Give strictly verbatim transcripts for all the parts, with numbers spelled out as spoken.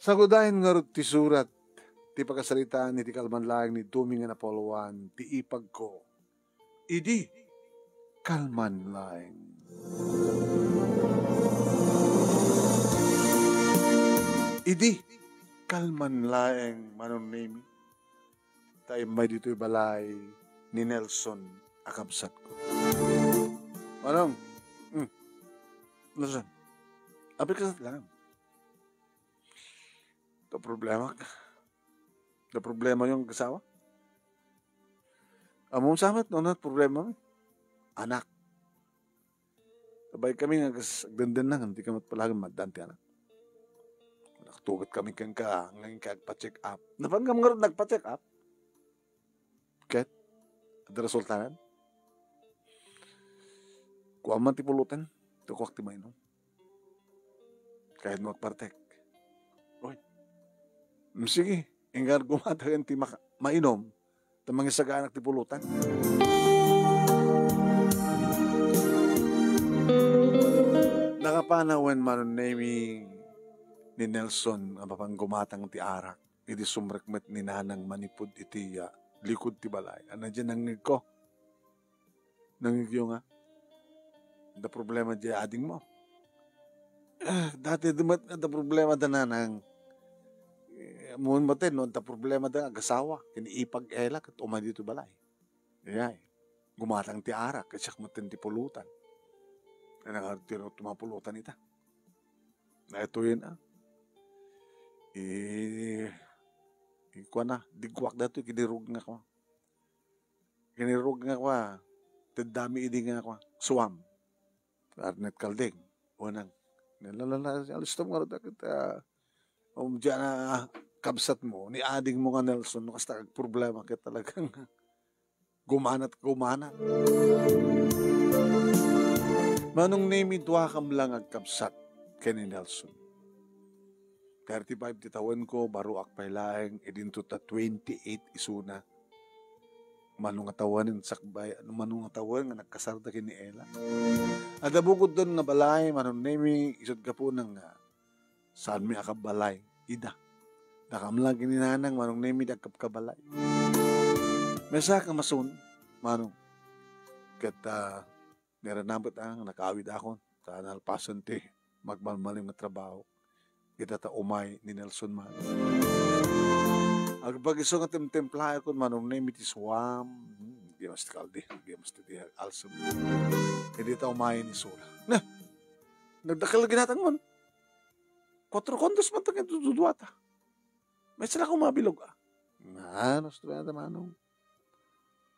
Sagudayen ngarud ti surat ti pakasaritaan iti kalman laeng ni Domingo Napoleon ti ipagko. Idi kalman laeng. Idi kalman laeng, Manong Nemi, ta immay ditoy balay ni Nelson a kabsatko. Manong, hmm, Nelson, apil ka sa lang. Ito problema. Ito problema yung asawa. Amo sa met, no, no, problema mi. Anak. Sabay kami nga gas-, agdenden na, hindi ka met palagan maddan ti anak. Naktugat kami kenka, ngayon ka agpa-check up. Napanggam nga rin nagpa-check up. Ket, ada resultanan? Kuwan man ti pulutan, tukwak ti mainom. Kayat mo agpartek. Oy. Mm, sige, ingar gumatagan ti maka-, mainom, ta mangisagaanak ti pulutan. Nakapanawen Manong Nemi ni Nelson a mapanggumatang ti arak. Idi sumrek met ni Nanang manipud iti, ah, likod ti balay. Ania diay nangngegko? Nangngegyo nga, "Adda problema diay adingmo." "Ah, dati di met adda problema da Nanang. Eh, ammom met no adda problema da agasawa, ken ipag-ela ket umay ditoy balay." Iyay, gumatang ti arak, ket siak met ti pulutan. Nanang ti rot mapulutan ita. Daytoyen, ah. I-, ikuana, digguak daytoy, kinirugngak, ah. Kinirugngak, ah. Teddami idi nga, ah, suam. Arnet Calding. Unang, lalala, alistom nga rin, ah, um, diyan na kabsat mo, ni ading mo nga Nelson, no, kasta kag problema, kaya talagang gumanat, gumanat. Manong Nemi, dua kam lang agkabsat ken ni Nelson. Thirty-five ti tawenko, baruak pay laeng, idinto ta twenty-eight isuna. Mano nga tawen, sakbay, mano nga tawen nga nagkasarda ken ni Ella. Adda bukoddan nga balay, Manong Nemi, isut' gapuna nga saanmi a kabbalay ida. Dakam lang ken ni Nanang, Manong Nemi, di agkabkabbalay. Maysa ka masun, Manong. Ket, ah, nairana met, ah, nakaawidakon. Ta nalpasen ti magmalmalim nga trabaho. Ita ta umay ni Nelson man. Agpag-isu nga timtimplaekon, Manong Nemi, ti suam. Hmm, di mas ti kaldi, di mas ti di alsem. Ita ta umay ni Sula. Na, nagdakkel ginatang man. Kuatro kondos man ta ken duduata. Maysa la ko mabilog, ah. Nga, no, istorya ta, Manong.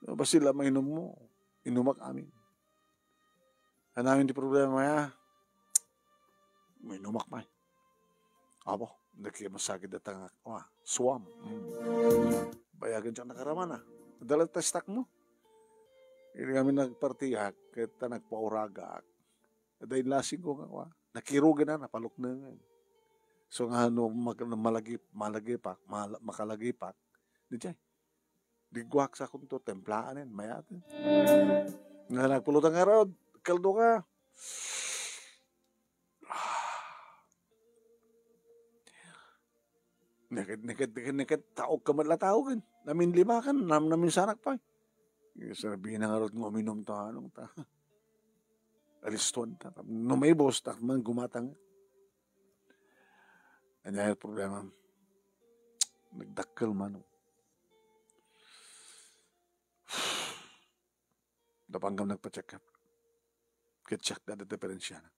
No, basta la mainom mo, inumak amin. Anamin ti problema ya. Mainumak pay. Apo, nagkimasakit datang, ah, suam. Hmm. Bayagan siya nakarama na. Dala testak mo. Hindi kami nagpartiyak, kita nagpauragak. Dahil lasing ko nga, wa. Nakirugan na, napaluknangan. So nga, no, mag-, malagip-, malagipak, mal-, makalagipak, di jay. Digguak sa kunto, templaanen, mayaten. Nga nagpulutan nga rod, kaldo ka. Neket, neket, neket, neket, taog ka met la taogen. Namin lima kan, nam-, namin sanak pa. Sinabi na nga rod nga uminom ta, anong ta. Alistuan ta. No may boss, tak man gumatang. Anya yung problema? Nagdakkel man. Napanggam nagpa-check up. Ket siak, adda diferensiana.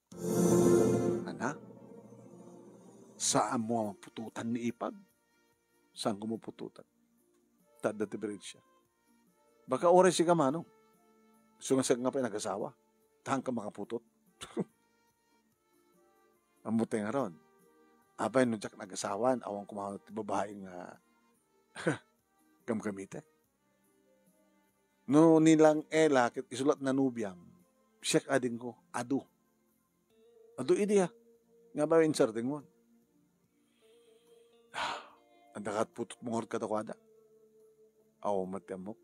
Ana? Saan mo a mapututan ni ipag? Saan ko mapututan? Ta adda diferensia. Baka oras si kamano. So nga siak nga pay nagasawa. Taan ka makaputot. Ammotay ngarud. Apay no diak nagasawan, awan ko man ti babae nga gamgamitek. No, ni lang Ella, ket isulat na nobiam, siak adingko, adu. Adu idi, ah. Nga ba insarding mo? Anda kat putut mo ngarud kadakuada? Aw, met ti ammok.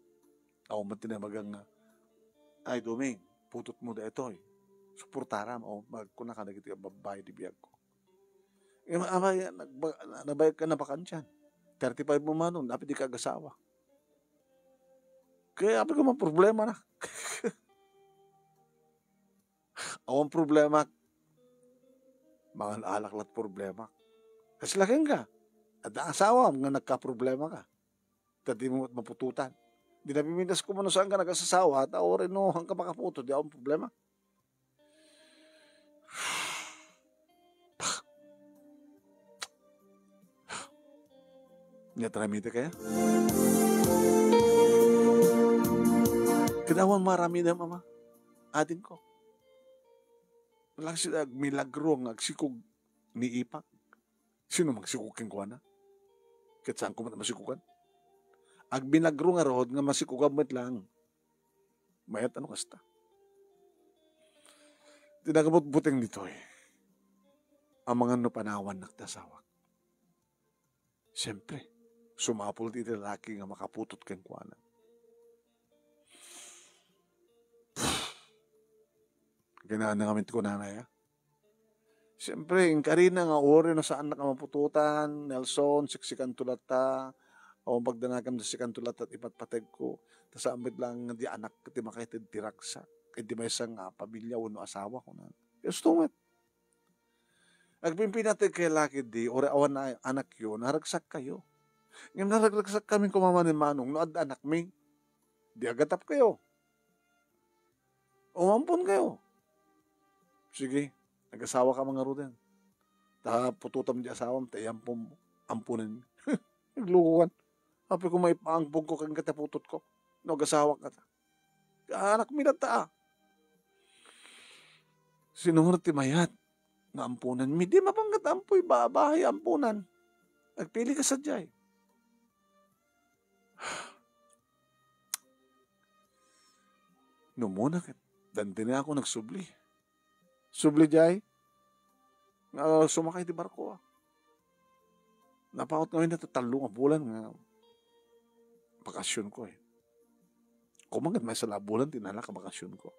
Aw, met ti namagang nga, "Ay, Doming, putut mo daytoy. Suportaram." O, magkuna ka dagiti babbai di biagko. Yung, ama, yan, nagba-, nabayag ka na bakantian. Thirty-five mo, Manong, dapat di ka agasawa. Kaya, apay ko, man problema na. Awan problema. Mangan alak la't problema. Kasla kenka. Adda asawa nga nagkaproblema ka. Ta di mo maputotan. Di napipintas ko man no saan ka nagasasawa, ta uray no saan ka makaputot, di awan problema. Nia ti aramidek aya? Ket awan maaramidem, ama, adingko. Laeng sida agmilagro nga agsikog ni Ipag. Sino mangsikog kenkuana? Ket saanko met a masikogan. Agmilagro ngarud nga masikogan met laeng. Mayat a no kasta. Ti nakabutbuteng ditoy, amangan no panawannak ti asawak. Siempre, sumapul ti lalaki nga makaputot kenkuana. Kinana ngamin ti kunana, ya. Siempre, inkarina nga uray no saannak a maputotan, Nelson, siksikanto latta, awan pagdanagem ta sikanto latta ti ipatpategko, ta saan met laeng nga di anak ti makaited ti ragsak, iti maysa nga pamilia wenno asawa, kunana. Kasto met. Agpimpinateg kayo la ketdi, uray awan a-, anakyo, naragsakkayo. Ngem naragragsakkamin koma manen, Manong, no adda anakmi. Di agatapkayo. Umampon kayo. Sige, nagasawa ka man ngaruden. Ta putotam di asawam, ta iyampom, amponen. Naglukokan. Apay ko maipaangpon ko kenka ta putotko. No, agasawa ka ta. Anakmi latta, a. Sino nga ti mayat nga amponanmi? Di mapangkat ampoy ba-, bahay amponan. Agpili ka sadiay. No muna ket, dantini ako nagsubli. Subli diay nga sumakay ti barko, a. Napaut ngamin dayta tallo nga bulan nga bakasionko, e. Kumangan maysa la a bulan ti nalak a bakasionko.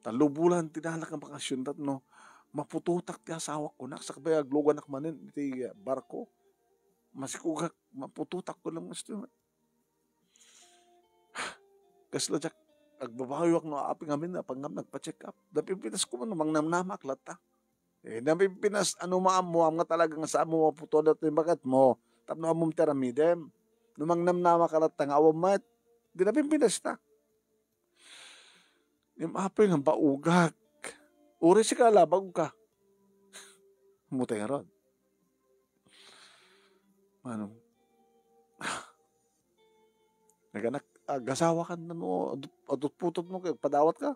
Tallo bulan ti nalak a bakasion tapno maputotak ti asawak, kunak, sakbay agluganak manen iti barko. Masikogak, maputotak ko lang, gusto. Kasla diak agbabawiak no apay ngamin a pangngam nagpa-check up. Napipintas ko man no mangnamnamak latta. E, napipintas a no maammoam nga talaga nga saanmo maputotan ti baketmo tapno ammom ti aramidem. No mangnamnamaka latta nga awan met, di napipintas ta. Ngem apay nga baogak. Uray sika la, baog ka. Mutay ngarud. Manong, naganak-, agasawa ka no, adut-, adutputot mo, kay padawat ka.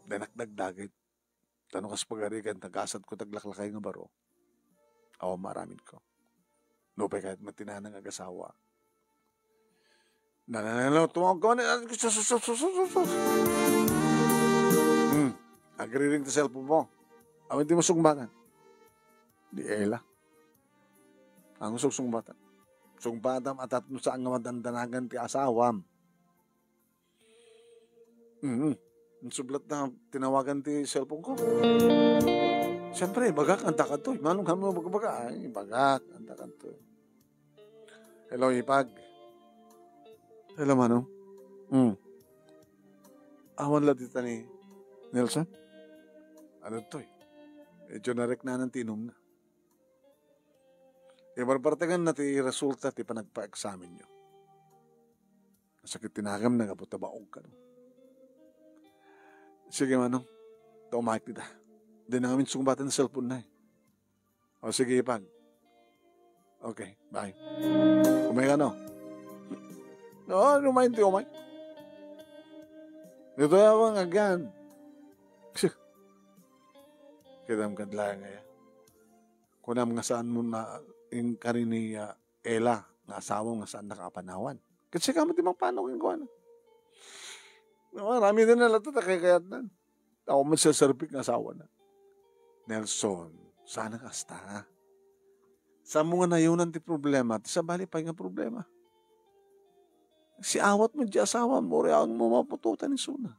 Danak dagdagit. Ta no kas pagarigan, nagasat ko taglaklakay nga baro. Awan maaramid ko. Nupay kayat met ti nanang agasawa. Nananalo, tumawag ko, ano, ano, sus, sus, sus, sus, sus, sus. Hmm. Agriring ti cellphone mo. Awan ti mo sungbatan. Di ela. Ang sungsungbatan. Sungbatam at at no saan nga madandanagan ti asawam. Mm. Sublat na tinawagan ti cellphone ko. Siyempre, bagak, anta kanto. Manong kami magbaga. Ay, bagak, anta kanto. Hello, Ipag. Hello, Manong. Mm. Awan la dita ni Nelson? Ano to, e? Medyo nariknanan ti inumna. Ibarbartegan na ti resulta ti panagpa-examen nyo. Sakit ti nakem, nagabot ta baog ka, no? Sige, Manong. Ta umayek dita. Di na ngamin sungbatan ti cellphone na, e. O, sige, Ipag. Okay, bye. Umay ka, no? No, umay, ti umay. Dito ako nga gan. Kitam kadlayan nga ya. Kunam nga saan mo na inkari ni, ah, Ella nga asawa nga saan nakapanawan. Kasi kamo ti mangpanaw kenkuana. Marami din na latta ta kay kayat nan. Ako man sa serbik nga asawa na. Nelson, sana kasta. Saan mo nga nayunan ti problema, ti sabali pay nga problema. Si awat mo di asawa mo, reaon mo maputotan isuna.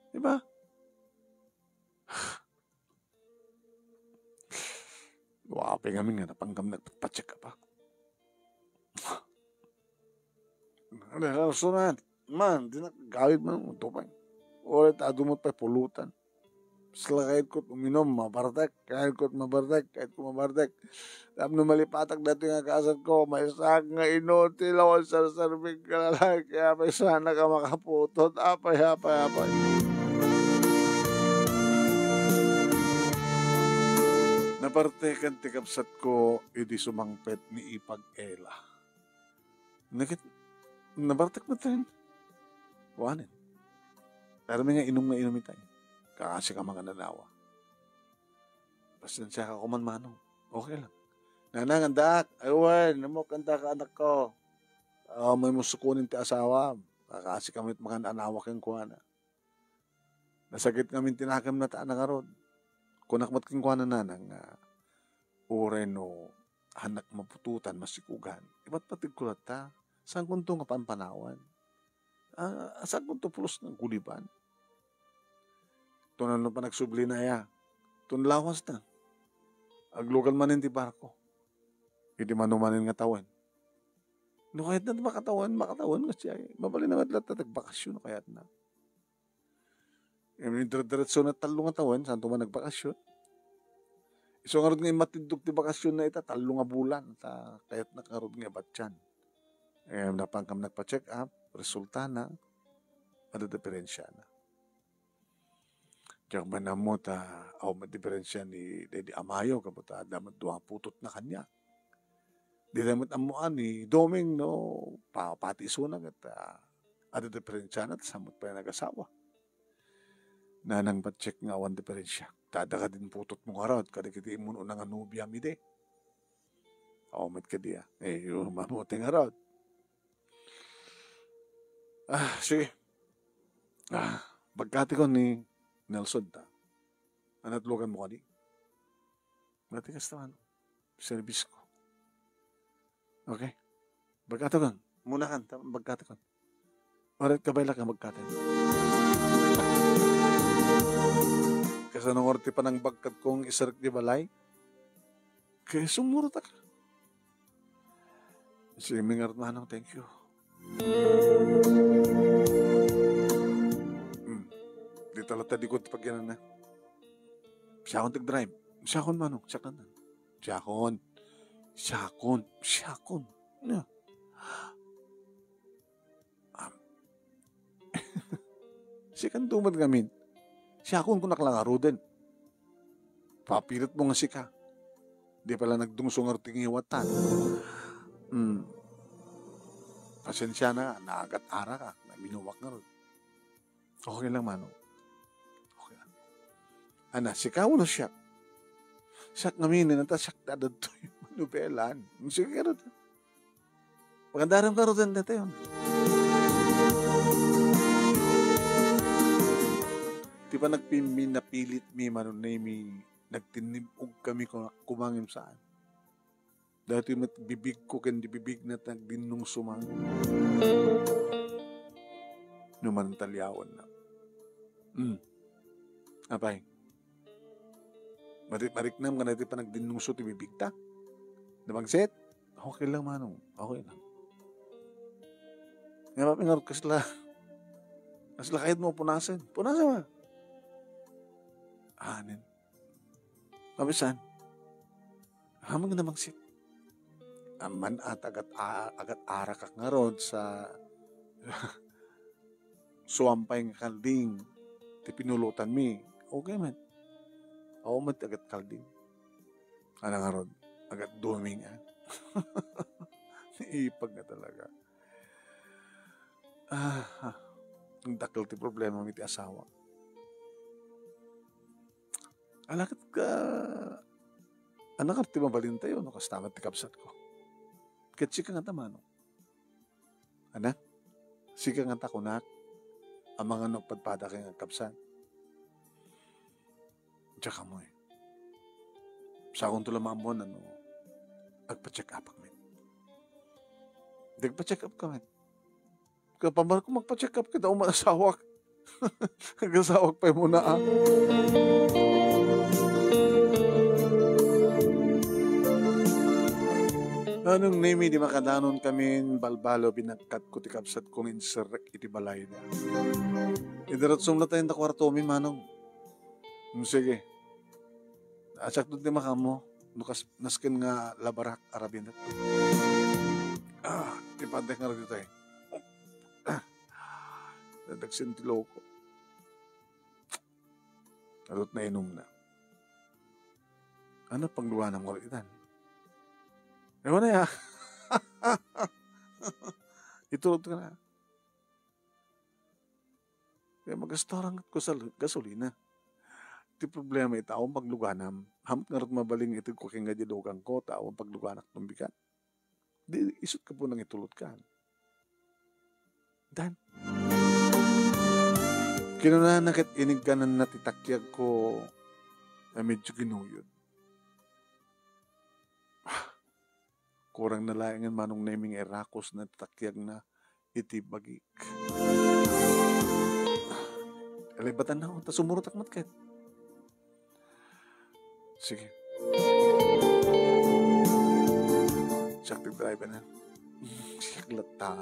Di ba? Apay ngamin nga napankam nagpacheck up, a? Ano, sunat man, di nakagawid man, ito pa. Ulit, adu met pay pulutan. Basta kayat ko't uminom, mabartek. Kayat ko't mabartek, kayat ko mabartek. Tapno malipatak daytoy nga kasat ko, maysaak nga inutil, awan serserbing kalalaki, apay sana ka makaputot, apay, apay, apay. Nabartekan ti kabsat ko, idi sumangpet ni Ipag Ela. Naket, nabartek met rin. Kuanen. Pero may nga inum nga inum itay. Kakasi ka mangan-anawa. Pasensiaka koma, manong. Okay lang. Nanang, andak. Ay, wen, namok, andak, anak ko. Ah, may musukunin ti asawa. Kakasi kami mangan-anawa kenkuana. Nasakit ngamin ti nakemna ta ngarud. Kunak met kenkuana, nanang, nga uray no hannak maputotan, masikugan, ipatpategko latta. Saankonto nga panpanawan. Ah, saankonto pulos nga guliban. Ito na no panagsublina ya. Ito na lawas na. Aglugan manen ti barko. Idi mano manen nga tawen. No kayatna ti makatawen, makatawen nga siya. Mabalin na met latta ti agbakasyon no kayatna. Ngem dire-diretso na tallo nga tawen, saanto man nagbakasyon. Isu ngarud nga immatiddog ti bakasyon na ita, tallo nga bulan, ta kayatna ngarud nga ibatian. Ngem napankam nagpa-check up, resultana, adda diperensiana. Diak man ammo ta awan met diperensia ni Daddy Amayo, ket adda met dua nga putotna kaniak. Dida met ammoan ni Doming no pa-, pati isuna ket, ah, adda diperensiana ta saan met pay nagasawa. Nanang, pa-check nga awan diperensia. Ta adda kadin putotmo ngarud kadagiti immun-una nga nobiam idi. Awan met kadi, ah. Eh, mamuti ngarud. Ah, sige. Ah, bagkatikon ni Nelson ta. Anat lugan mo kadi? Mati kasta man. Service ko. Okay? Bagkatikon. Muna kan, ta-, bagkatikon. Oret ka, baylak nga bagkatikon. Kasano nga ti panangbagkat kong isarek di balay? Kaya sumurot ka. Sige, mingarot manong, thank you. Hmm. Di talaga di ko ti pagyanan na. Siakon tag-drive. Siakon manong, siakon. Siakon. Siakon. Siakon. Na. Am. Sikan duman ngamin. Siakon ko naklangaruden. Papilit mo nga sika. Di pala nagdungso nga ruting iwatan. Hmm. Pasensya na, naagat-ara ka, naminuwak nga rud. Okay lang, manong. Okay lang. Ana, sika wenno siak? Siak ngamin, nata siak dadadtoy. Manubelan. Sige, rud. Pagandaram ka rud, datayon. Ti panagpimmi, napilit mi, manunay mi, nagtinnib-og kami, kuma-, kumangim saan. Daytoy met bibig ko ken di bibig na ti nagdinnungso man. No man taliawan na. Hmm. Apay. Mari-, mariknam nga daytoy panagdinnungso ti bibig ta. Napangsit? Okay lang, manong. Okay lang. Nga, papi, ngarud kasla. Kasla kayat mo punasen. Punasen, ma. Anin. Mabisan, amin nga namangsit. Amman at agat, a-, agat-arakak ngarud sa suampay nga kalding ti pinulotan mi. Okay man. Awan man ti agat kalding. Ana ngarud, agat duming, ah. Ipag nga talaga. Ah, ah. Ang dakkel ti problema mi ti asawa. Alakat ka, anak, ti mabalintayo, no, kasta met ti kabsat ko. Ket sika nga ta, manong. Anak, sika nga ta kunak, amangan no agpadpada kay nga kabsat. Diak ammo, eh. Sakonto la maammuan no agpa-check up-ak met. Di agpa-check up ka met. Kapamar ko magpa-check up kita, uman asawak. Agasawak pay muna, ah. Manong Nemi, di makadanon kamin balbalo, binagkatko ti kabsatko nga inserrek iti balayda. Idiretsom la tayo ta kuartomi, Manong. Mm, sige. Asakto ti makamo, no kas-, nasken nga labarak, arabian. Ah, ti pantek nga ditoy. Ah, nadagsen ti loko. Adut na inumna. Ano pagluanam nga itan? Ewan na ya. Itulot ka na. Kaya magastorang ko sa gasolina. Ti problema ita, awan pagluganam. Ham ngarud mabaling ited ko ken nga di lugan ko, ta awan pagluganak tumbikan. Di, isut ka po nang itulot ka. Dan. Kinunana ket inigganan na ti takiag ko a medyo ginuyod. Kurang na laengen Manong Nemi nga irakos na ti takiag na iti bagik. Alibatan na, ta sumurotak met ket. Sige. Siak ti driver na. Siak latta.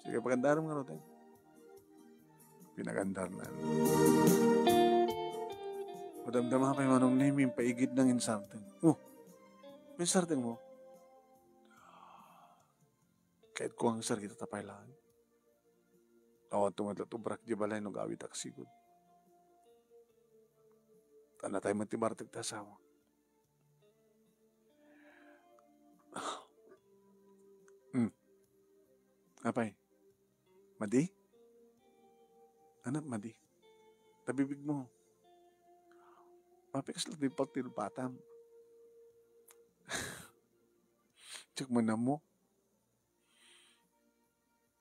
Sige, pagandaram nga ruten. Pinagandar na. Madamdama pay Manong Nemi, paigid nang insarteng. Oh, may sarteng mo? Kahit kuwang sir, kita tapay lang. Awan tumatlat ubrak di balay no gawit aksigod. Tanatay man ti bartek ti asawa. Hmm. Apay? Madi? Anak, madi. Tabibig mo. Mapikas lang din pagtilpatam. Check mo na mo.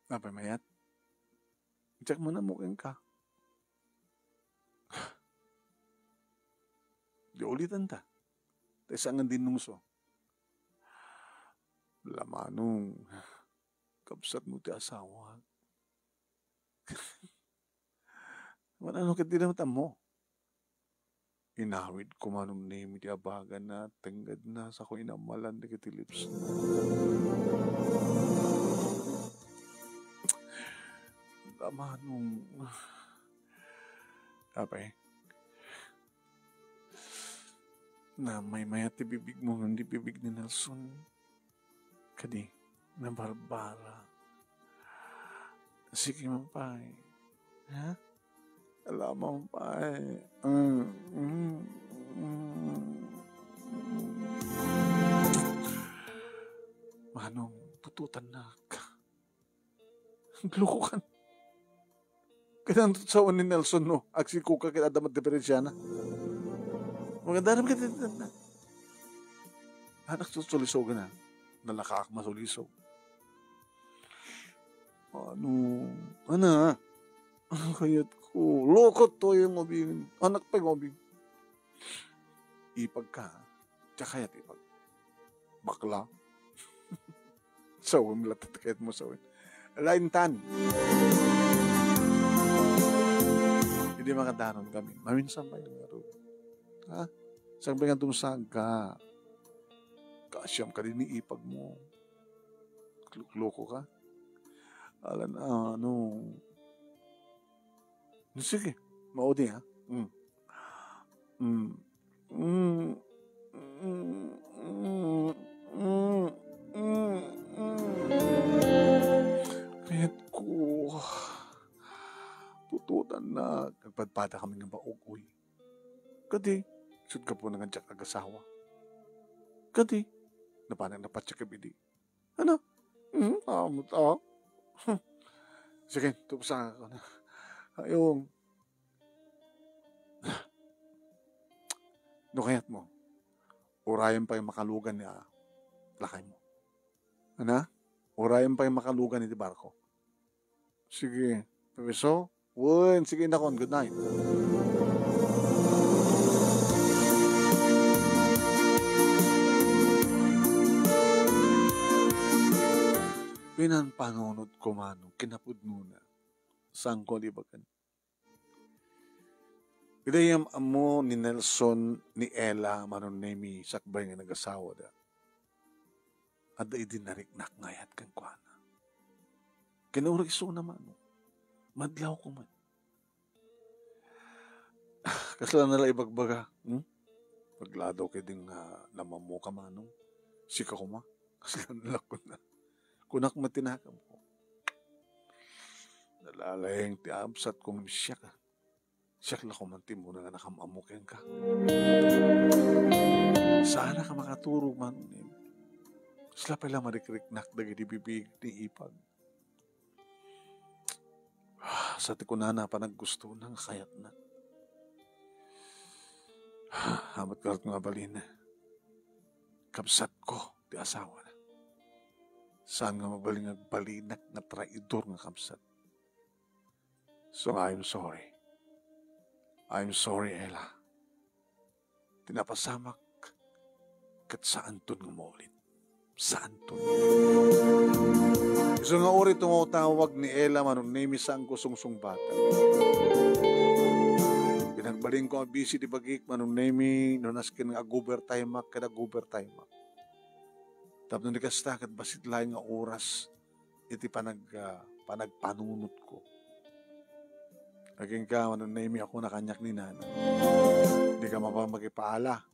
Apay mayat? Check mo na mo, kenka. Di ulitan ta. Ta isa nga dinungso. Lamanong, kabsat mo ti asawa. Wan ano ket di na matammo. Inawid ko Manong Nemi ti abagan na, tenggad na, sako inamalan dagiti lips na. Lamanong. Apay. Namaymayat ti bibig mo, hindi bibig ni Nelson. Kadi, nabarbara. Sige man pay. Ha? Alam mo pay. Mm, mm, mm. Manong, tututan na ka. Agluko kan. Kailangan to sa ni Nelson, no? Agsiko ka kaya adda diferensya na. Maganda rin kita. Anak, susulisogan na. Nalakaak masulisog. Ano? Ana? Ano kayat ko? Lokot to yung ubing. Anak pa yung ubing. Ipag ka. Tsaka yat ipag. Bakla. Sawem latta kayat mo sawem. Laintan. Hindi makadanon kami. Maminsan pa yung laro. Ha? Sabi nga dumasaag ka. Kasyam ka din ni ipag mo. Loko ka. Alan, ano? Sige, maudi, ha? Mm. Mm. Mm. Mm. Mm. Mm. Mm. Kayat ko. Pututan na. Nagpadpada kami nga baog, uy. Kadi, sud ka po nga diak agasawa. Kadi, napanag napatyak ka bidi. Ano? Hmm, tama ta. Hmm. Sige, tubusan ako na. Ayun. No kayat mo, urayan pay makalugan ni, ah, lakay mo. Ana? Urayan pay makalugan iti barko. Sige, permiso? Wen, sige, nakon. Good night. Pinanpanunot ko Manong kinapudnona. Saanko a libaken. Dayta ammo ni Nelson ni Ella, Manong Nemi, sakbay nga nagasawada. Adda idi nariknak nga ayat kenkuana. Ken uray isuna, Manong. Madlawko met. Kasla na la ibagbaga, hmm? Agladaw ketdi nga namammoka, Manong. Sika koma. Kasla na la kuna. Kunak met ti nakemko. Nalalayeng ti kabsatko ngem siak, a. Siak la koma ti immuna nga nakam-ammo kenka. Saanka makaturog, Manong Nemi. Kasla pay la marikriknak dagiti bibig ni Ipag. Sa ti kunana, panaggustona nga kayatna. Amat ngarud nga mabalin. Kabsatko ti asawana. Saan nga mabalin nga agbalinak nga traidor nga kabsat. So, I'm sorry. I'm sorry, Ella. Ti napasamak, ket saanton nga maulit. Saanton. Isu nga uri tumawtawag ni Ella, Manong Nemi, saanko sungsungbatan. Pinagbalinko a busy ti bagik, Manong Nemi, no nasken nga ag-overtimeak ket ag-overtimeak. Tapno di kasta, ket bassit laeng nga oras iti panag-, ah, panagpanunotko. Agingga, Manong Nemi, a kuna kaniak ni Nanang. Dika mapan makipaala.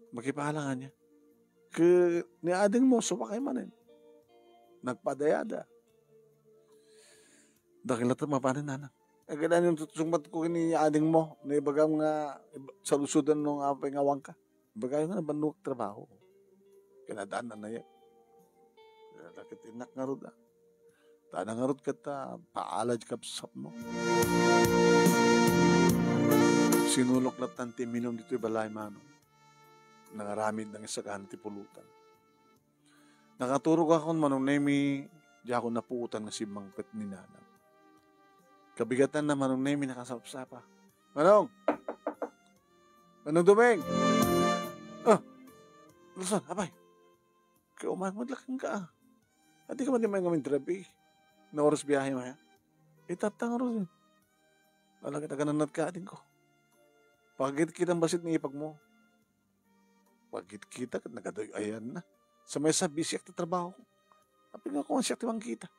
Makipaala kaniak. Ket ni adingmo, sumakay manen. Nagpadayada. Dakkel latta mapanen, Nanang. Agada ni tutsong met ko ni adingmo, no ibagam nga ib-, saludsodem no apay nga awanka. Ibagam nga nabannoak trabaho. Ken adda annanayak. Ket innak ngarud, a. Tana ngarud ket, a, paala ti kabsatmo. Sinulok lattan ti imminum ditoy balay, Manong. Nangaramid nga isagana ti pulutan. Nakaturogakon, Manong Nemi, diakon napuotan nga simmangpet ni Nanang. Kabigatanna, Manong Nemi, nakasapsapa. Manong! Manong Dumeng! Ah! Nelson, apay? Kaumayan met la kenka, a. Adda ka man di maingam interview. No oras biahemo, a? Itatta ngarud. Ala, ket aganannatka, adingko. Pakitkitam bassit ni ipagmo. Pakitkita ket nagaduy-ayanna. Sa maysa, busyak ti trabaho. Apay nga kuan siak ti mangkita.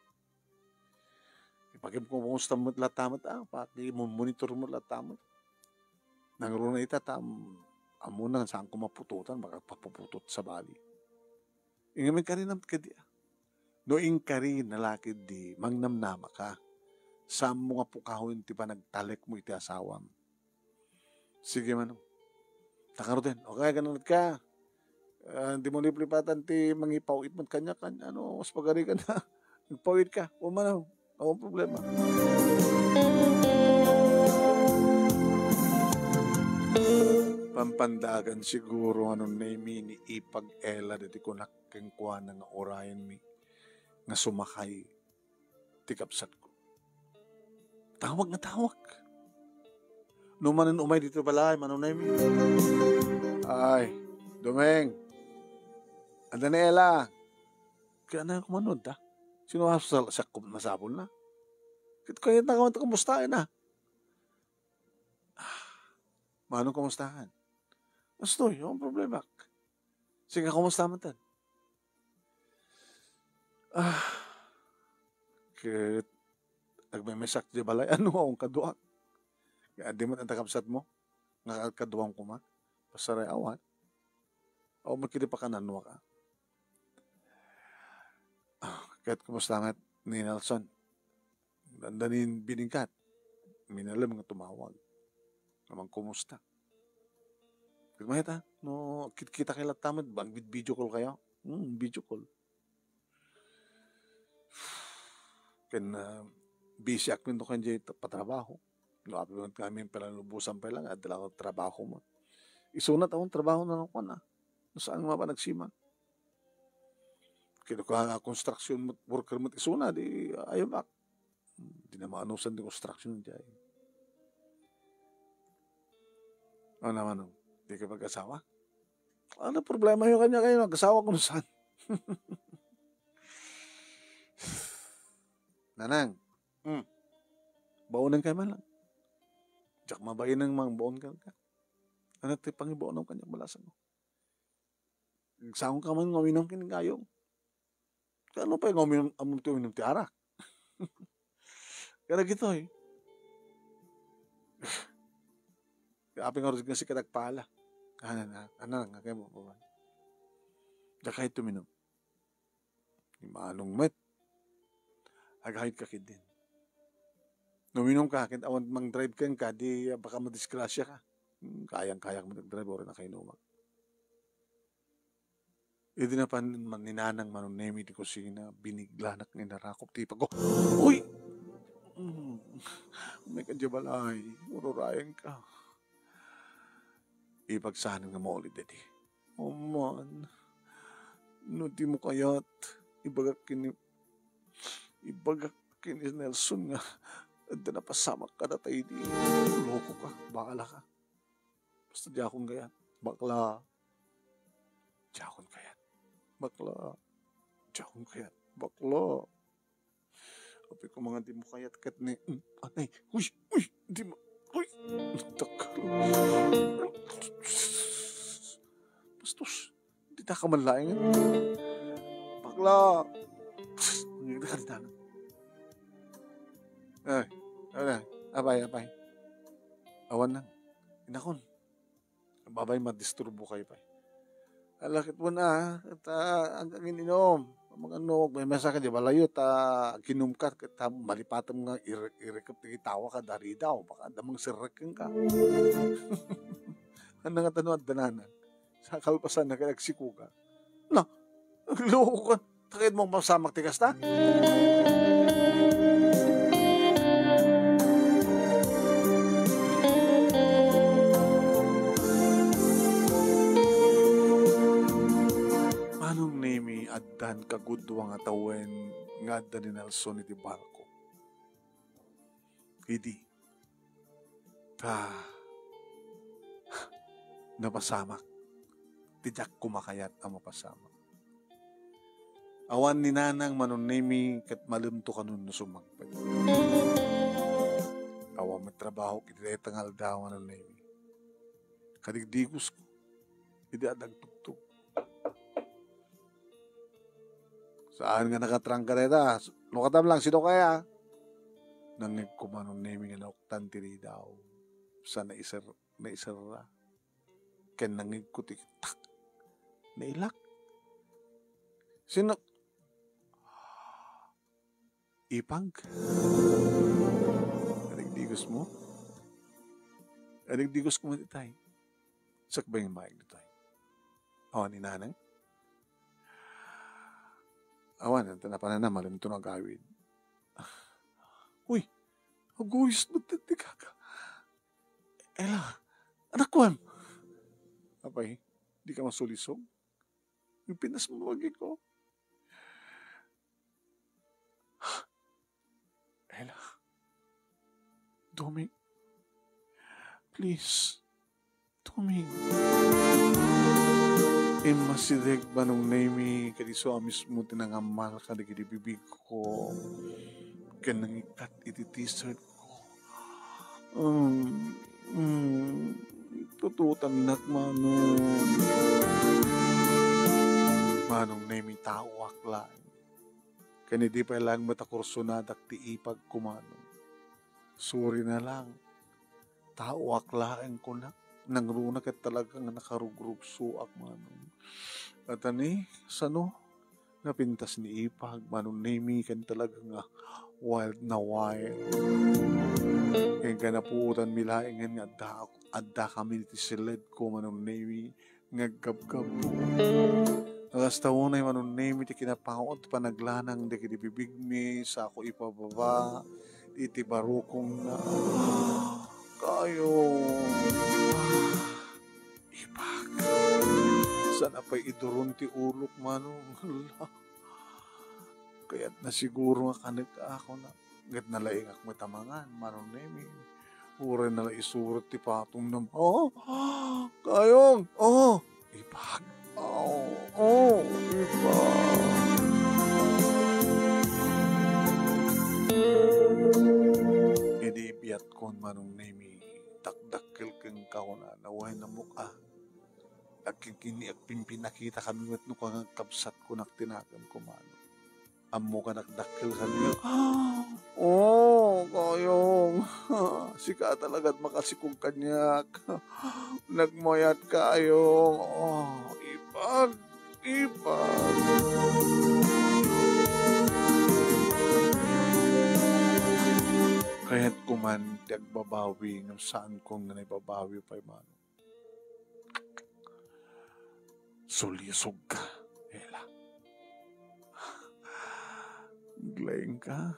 Pakikumusta met latta met, a, pakimumonitor met latta met. Nangruna ita ta, am-, ammona nga saanko maputotan, makapagpaputot sabali. Ngem inkarina met kadi, a. No inkarina la ketdi, mangnamnamaka. Saanmo nga pukawen ti panagtalekmo iti asawam. Sige, Manong. Ta ngaruden. Okay, aganannatka. Ah, dimo liplipatan ti mangipaw-it met kaniak, kan-, ano, mas pagarikan na. Nagpaw-it ka. O, Manong. Awan problema. Pampandagan siguro, Manong Nemi, ni ipag-ela dagiti kunak kenkuana nga urayenmi nga sumakay ti kabsatko. Tawag nga tawag. No manen umay ditoy balay, Manong Nemi. Ay, Domeng. Adda ni Ella. Kaya na kumano da. Sino nga sal-, siak kum-, masapul na? Kit kaya na kaman ta kumusta na? Ah, Manong, kumustahan? Astoy, ang problema. Sige, kumusta man tan? Ah, ket agmemesak di balay, ano, awan kaduak. Nga, di man ang takabsat mo, nga kaduam kuma. Pasaray awan. Awan mo kini pakananwa ka. Ah, ket kumusta nga ni Nelson? Anda ni biningkat. Minalem nga tumawag. Nga mangkumusta. Ket mayat, a, no, kit-, kita kay latta met, bang vid-, video call kayo? Hmm, video call. Ken, ah, busy ak minto ken jay patrabaho. No, apay met kami palalubusan pay lang, adda lang trabaho mo. Isuna taon trabaho na lang kuan, a. No saan nga mapan nagsiman. Kino ka construction met, worker met isuna, di, ayaw bak. Di na maanusan ti construction jay. Ano naman, no? Di ka mag-asawa? Ano problema yun kanya kayo? Nag-asawa ko na saan? Nanang, Hmm. Baonenka man lang. Diak mabainang mangbaon kenka. Ania ti pangibaonam kaniak, balasangko? Agsaonka man nga uminum ken gayong. Kaano pay nga uminum, ammom ti uminum ti arak? Kadagitoy. Apay nga rudit nga sika ti agpala? Ano na, ano na, nga kayo mo pa ba? Diak kayat uminum. Ni Manong met. Agayod ka ketdin. No uminum ka, ket awan mang-drive kenka, di, ah, baka madisgrasya ka. Hmm, kayang-kayam met agdrive, uray nakainumak. Idi napan man ni Nanang Manong Nemi ti kusina, biniglak nga inarakop ti ipagko. Uy! Mm. Umay ka diay balay, ururayenka. Ipagsanen nga maulid idi. Aman, no dimo kayat, ibagak ken ni, ibagak ken ni Nelson nga adda napasamak kadata idi. Loko ka, bahala ka. Basta diakon kayat, bakla. Diakon kayat, bakla. Diakon kayat, bakla. Apay ko nga dimo kayat ket ni, mm, anay, uy, uy, di ma, uy, tak. Bastos, di ta ka man laeng. Bakla. Ang ita ka di tanang. Ay, ala, apay, apay. Awan lang. Inakon. Babay, madisturbo kayo pay. Ala ket mo na, ket, ah, ag-, agin-inom. Magano, may mesa ka di balayo, ta ginum ka, ket ta malipatem nga ir-, irikep ti tawa ka, daridaw, baka adda mangserrek kenka. Ano nga tano adda nanan? Sa kalpasan na kay agsikuga. Na, nagloko ka. Takit mo masamak ti kasta? Manong Nemi, addan kagudua nga tawen nga adda ni Nelson iti barko. Idi, ta napasamak. Ti diak kumakayat a mapasamak. Awan ni Nanang Manong Nemi ket malemto kanon no sumangpet. Awan met trabahok iti dayta nga aldaw, Manong Nemi. Kadigdigosko idi adda agtugtog. Saan nga nakatrangka dayta? Lukatam lang, sino kaya? Nangngegko, Manong Nemi, nga nauktan ti ridaw. Sa naiser-, naiserra. Ken nangngegko ti tak. Nailak. Sino? Ipag. Adigdigos mo? Adigdigos ko mo itay. Sakbay nga maayag ditoy. Awan ni Nanang? Awan, anta na panana, malimto nga agawid. Uy, aguyos mo ti kaka. Ella, anak ko, em. Apay, di ka masulisog? Yung pinas mo lagi ko. Ella. Doming. Please. Doming. Immasideg, Manong Nemi, ket isu a mismo ti nangammal kadagiti bibig ko. Ken nangikkat iti t-shirt ko. Um, um, tututannak, Manong. Manong Nemi, taoak laeng. Ken idi pay laeng met a kursonadak ti ipag ko, Manong. Sorry na lang. Taoak laeng, kunak. Nangruna ket talaga nga nakarugrugsoak, Manong. At ani, sano? Napintas ni ipag, Manong Nemi, ken talaga nga wild na wild. Ken kanapuotan mi laengen nga adda, adda kami iti siled ko, Manong Nemi. Nga agkabkabbuo. Kasta unay, Manong Nemi, ti kinapaut panaglanang dagiti bibigmi, sako ipababa iti barukongna. Kayo. Ipag. Saan a pay iduron ti ulok, Manong? Hala. Kayatna siguro nga kanek ako na. Ket nalaingak met a mangan, Manong Nemi. Uray na la isurot ti patong na, "Oh, kayong, oh, ipag, oh, oh, ipag." Manong Nemi, dakdakkel kenka kunana, wen, ammok a. Agkikini, agpimpinakita kami met no kangkabsat ko, naktinakam ko, Manong. Ammo ka, dakdakkel kaniak. Oh, Kayong. Sika talagat makasikog kaniak. Nagmayat ka, Kayong. Oh, ipag, ipag. Kayat ko man ti agbabawi, ngem saan ko nga naibabawi pay man. Sulisog ka, Ella. Naglaing ka.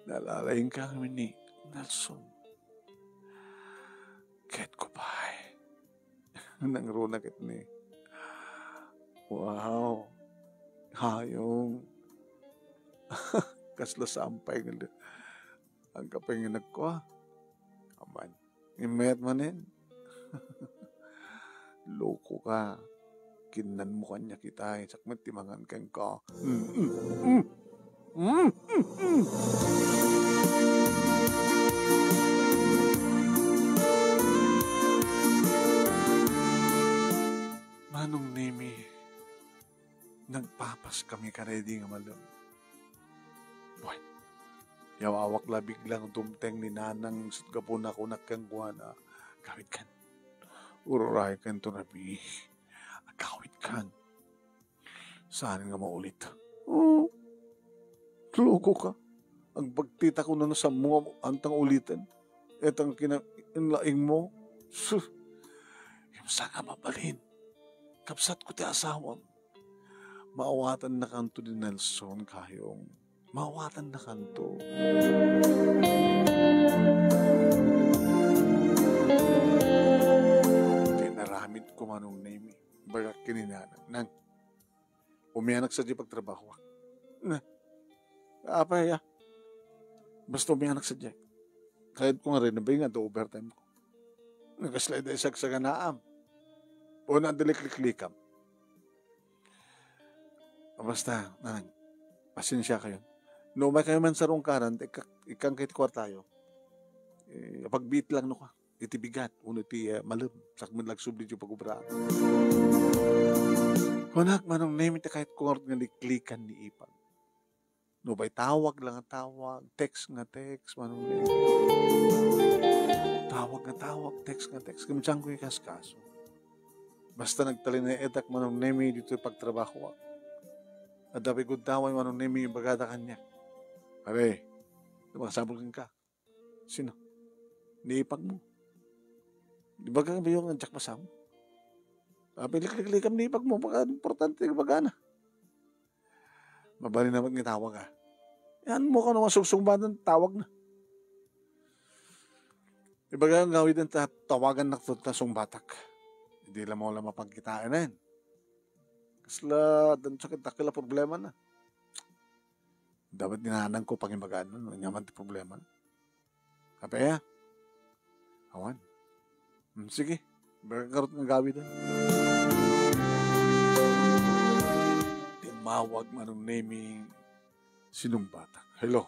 Nalalaing ka kami ni Nelson. Ket ko pay. Nangruna ket ni. Wow. Hayong. Kasla sampay nga li-, ang kapenginag ko, ah. Aman. Imet manen. Loko ka. Kinnanmo kaniak itay. Sakmet ti mangan kenka. Mm, mm, mm. Mm, mm, mm. Manong Nemi, nagpapas kami kadaydi nga malem. Wen, yawawak la biglang dumteng ni Nanang isut' gapuna kunak kenkuana, "Agawidkan. Ururay kan to nabi. Agawidkan. Saan nga maulit." Oh, loko ka. Agbagtita ko no, no, sammo nga antang uliten. Etang kina-, inlaing mo. Sus. Yung sa nga mabalin. Kabsat ko ti asawam. Maawatannakanto ni Nelson, Kayong. Maawatannakanto. Kinaramid ko, Manong Nemi. Bagak kininanang. Nang, umianak sa di pagtrabahoak. Na, apay, ah. Basta umianak sa di. Kayat ko nga rin, nabay nga, overtime ko. Nagaslay da isagsaganaam. O na, dilikliklikam. Basta, nanang, pasensya kayo. No, may kayo man sarungkaran, ikka-, ikkan kayo ti kwartayo. Eh, pagbiit lang no ka. Iti bigat, uno ti, eh, malem, sakmet lagsubli ti pagobra. Kunak, Manong Nemi, ti kayat ko nga liklikan ni Ipag. No, bay tawag lang nga tawag, text nga text, Manong Nemi. Tawag nga tawag, text nga text. Kumsang ko ikaskaso. Basta nagtalinaedak, Manong Nemi, dito pagtrabaho. Adda pay guddawan, Manong Nemi, bagada kanya. Pare, makasabol ka. Sino? Ni Ipag mo. Di ba kang biyo nga diak masam? Apay likliklikam ni Ipag mo, baka importante yung bagana. Mabalin naman nga tawag, ah. Yan mo ka naman sungsungbatan, tawag na. Ibaga ang gawid ang ta-, tawagan na ta sungbatak. Hindi lang mo lang mapagkitaan na yan. Kasla, dan sakit dakila problema na. Dapat dinaanan ko pangibagaan nun, nyaman ti problema na. Apay, ah? Awan. Hmm, sige. Baka karot nga gawid, ah. Timmawag, Manong Nemi, sinungbatak. Hello.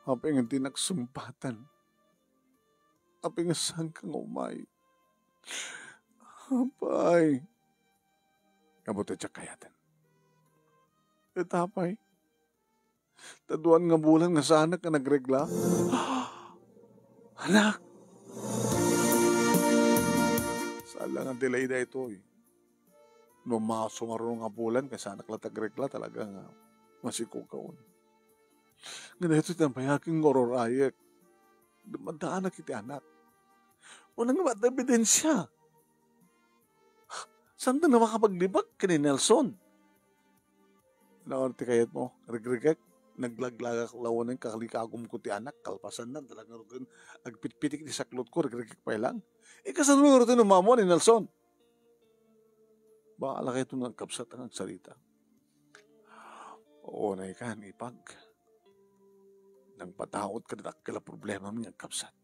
Apay nga di nagsumbatan? Apay nga saan ka nga umay? Apay. Abot a diak kayaten. Ita, apay. Taduan nga bulan nga saanak nga nagregla. Anak! Saan lang ang delay daytoy. No masumaro nga bulan, kay saanak la tagregla, talaga nga masikukaon. Nga daytoy tambayakin nga ururayek. Dumadaanak iti anak. Unang nga ebidensya. Saan ta na makapaglibak ken ni Nelson? Naon ti kayat mo? Rigregek, naglaglagak lawanen kalikagum ko ti anak, kalpasan na, talaga rugin, agpitpitik ti saklot ko, rigregek pay lang. Ikasano nga rugin umamo ni Nelson? Bahala kayo itong nagkabsat ang agsarita. Oo, na ikan, ipag. Nang pataot ka, dakkel a problema mi nga agkabsat.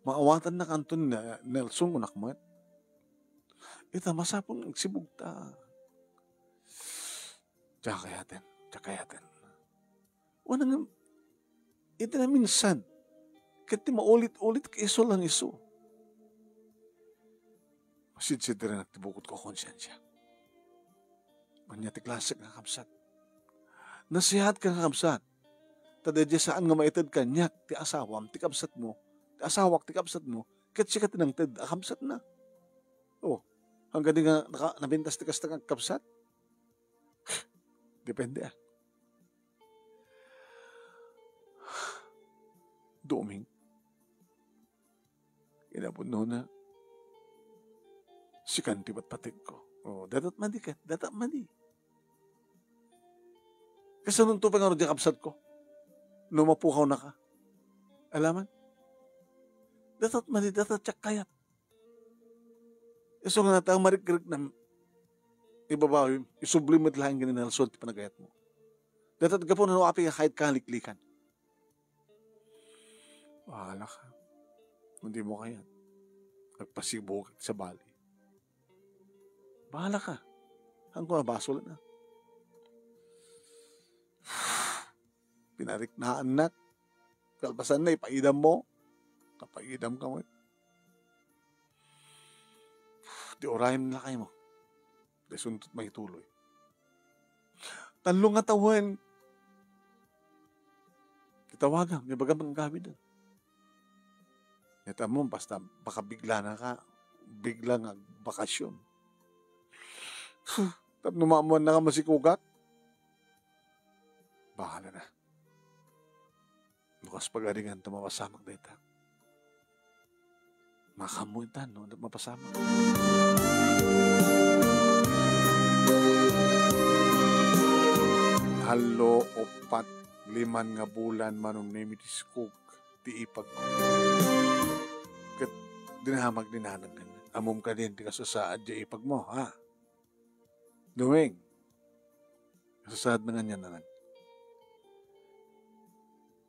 Maawatan na kanton na Nelson, kunak met. Ita, masapul nga agsibugta. Tsaka yaten, tsaka yaten. Wala nga, ita na minsan. Ket ti maulit-ulit, isu lang isu. Masidsidrenak ti bukod ko a konsiensia. Ania ti klasek nga kabsat? Naseatka nga kabsat. Ta daydiay saan nga maited kaniak ti asawam, ti kabsatmo, ti asawak, ti kabsatmo, ket sika ti nangted a kabsatna. Oh, haan kadi nga naka-, napintas ti kasta nga kabsat? Depende, ah. Doming. Kinapudnona, sikan ti patpategko. Oh, datat madi ket, datat madi. Kasanonto pay ngarud diay kabsatko? No mapukawnaka. Alaman? Datat madi, datat siak kayat. Isu nga nata, marikriknam, ibabawim, isublim met laeng ken ni Nelson ti panagayatmo. Datat gapu no apay nga kayat ka nga liklikan. Bahala ka. Kung di mo kayat, agpasibog ka sa bali. Bahala ka. Saan ko nabasolan, ah? Pinariknaannak. Kalpasan na, ipaidam mo. Napaidam ka mo. Di urayem na kayo mo. Di suntot maituloy. Tallo nga tawen, itawagam, ibagam ang gawid. Ita mo, basta baka bigla na ka, bigla nga bakasyon. Tapno maamuan na ka masikugak, bahala na. Bukas pagaringan ta mapasamak dayta. Makammo ita, no? Mapasamak. Tallo, upat, liman nga bulan, manong nemi ti sikog ti ipag ko. Ket dinamag ni nanang. Ammom kadin ti kasasaad ti ipag mo, ha? Doming. Kasasaad na nga niya, nanang.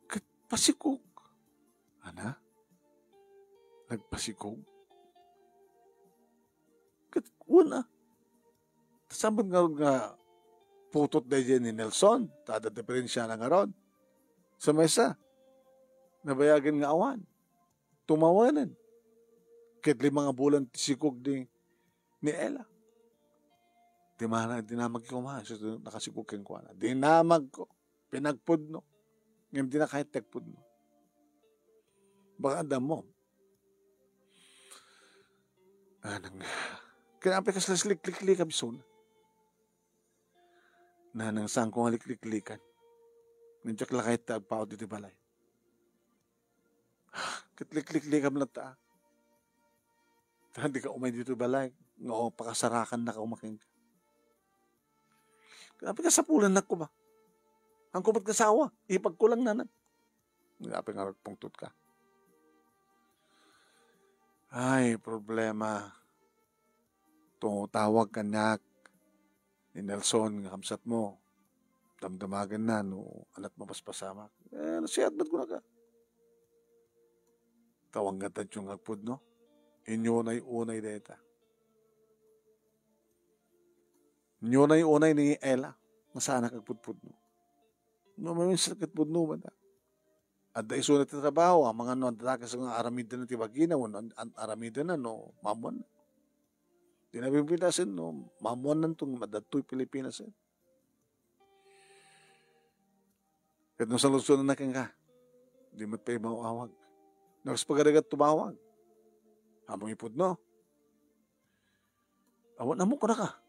Ket pasikog. Ana? Nagpasikog? Ket wen, ah. Saan met ngarud nga putot daydiay ni Nelson? Ta adda diferensiana ngarud. Sa maysa, nabayagen nga awan. Tumawenen. Ket lima nga bulan ti sikog ni, ni Ella. Di mana, dinamag ko ma, so, nakasikog kenkuana. Dinamag ko. Pinagpudno. Ngem di na kayat ti agpudno. Baka andam mo. Anang, kaya apay kas likliklikam isu na. Nanang, saan ko nga likliklikan. Ngem diak la kayat ti agpaut iti balay. Ket likliklikam latta, ah. Ta di ka umay ditoy balay, nga o, pakasarakan na ka umakin ka. Kaya pinasapulannak ko ba? Ang kumat kasawa, ipagkulang na na. Nga apay nga agpungtot ka. Ay, problema. Tumawag kaniak ni Nelson nga kabsat mo. Damdamagen na no anat mapaspasamak. Eh, nasiat met kunaka. Tawag nga tadyo nga agpudno. Inyunay-unay dayta. Inyunay-unay ni Ella. Nga saanak agpudpudno. No, maminsan agpudno man. Adda isuna ti trabaho, amangan no adda dakes nga aramidna ti bagina, wenno an-, an-, aramidna no mamuan. Di na Pilipinas, no mamuan nanto, madadtoy Pilipinas. Ket no saludsodna kenka, di met pay maawag. No, kas pagarigat tumawag. Ammom ipudno. Awan ammo kunaka.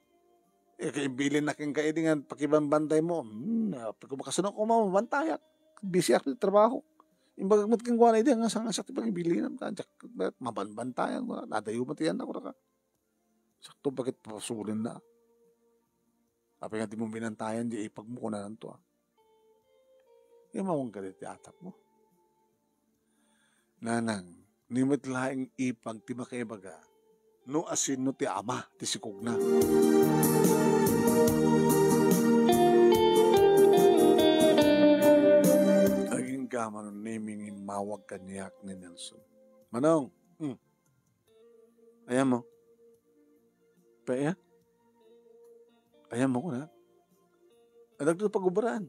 Eh, kaimbilin na kenka idi nga pakibambantay mo. Hmm, ah, pag kumakasano ko, mabantayak. Busy ako sa trabaho. Imbagak met kenkuana idi nga saan nga siak ti pagimbilinam. Kaya, mabanbantayan ko. Nadayo met yan ako, kunaka. Sakto, bakit papasulen na? Apay nga di mo binantayan, di ipag mo, kunananto, ah. Imawan ka diti atap mo. Nanang, ni met laeng ipag ti makaibaga, no asino ti ama ti sikogna. Agingga man ni Ming immawag kaniak ni Nelson. Manong, hmm. Ayan mo. Paya? Ayan mo kuna. Adagto pagubaran.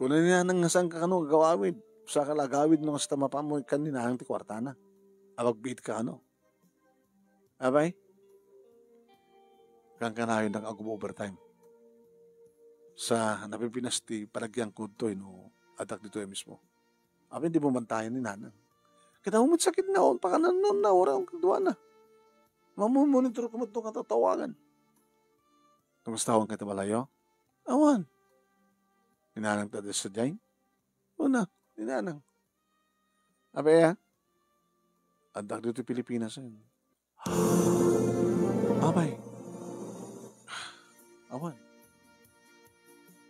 Kuna ni Nanang nga saan ka kano agawawid. Saka la agawid no kasta mapan mo ikkan ni nanang ti kuartana. Abagbiit ka, ano? Abay? Kankanayon nag-ag-overtime. Sa napipinas ti panagyangkod toy no addak ditoy mismo. Abay, di mo mantayan ni nanang. Kita mo sakit na, on, pakanannon na, ora ang kadwa na. Mamumonitor ko mo itong katatawagan. Kumusta, awan ka iti balayo? Awan. Ni nanang ta sa jay? Una, ni nanang. Abay, ah. Addak dito Pilipinas, eh. Abay. Awan.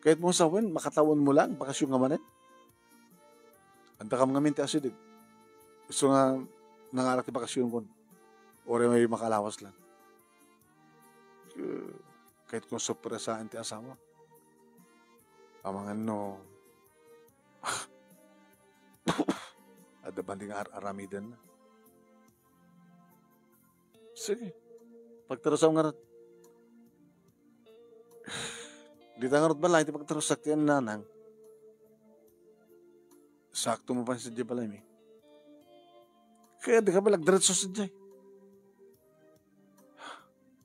Kahit mo sawen, makatawen mo lang, bakasyon nga manen. Adda kam ngamin ti asideg. Gusto nga nangarak ti bakasyon kon. Ore may makalawas lang. Eh, kahit kung sorpresahan ti asawa. Amangan no. Adda bandi nga ar-aramiden na. Sige. Pagtarusam ngarud. Dita ngarud balay, ti pagtarusak ti nanang. Sakto mo pa sa balay mi. Kaya di ka ba nagdiretso sa jay?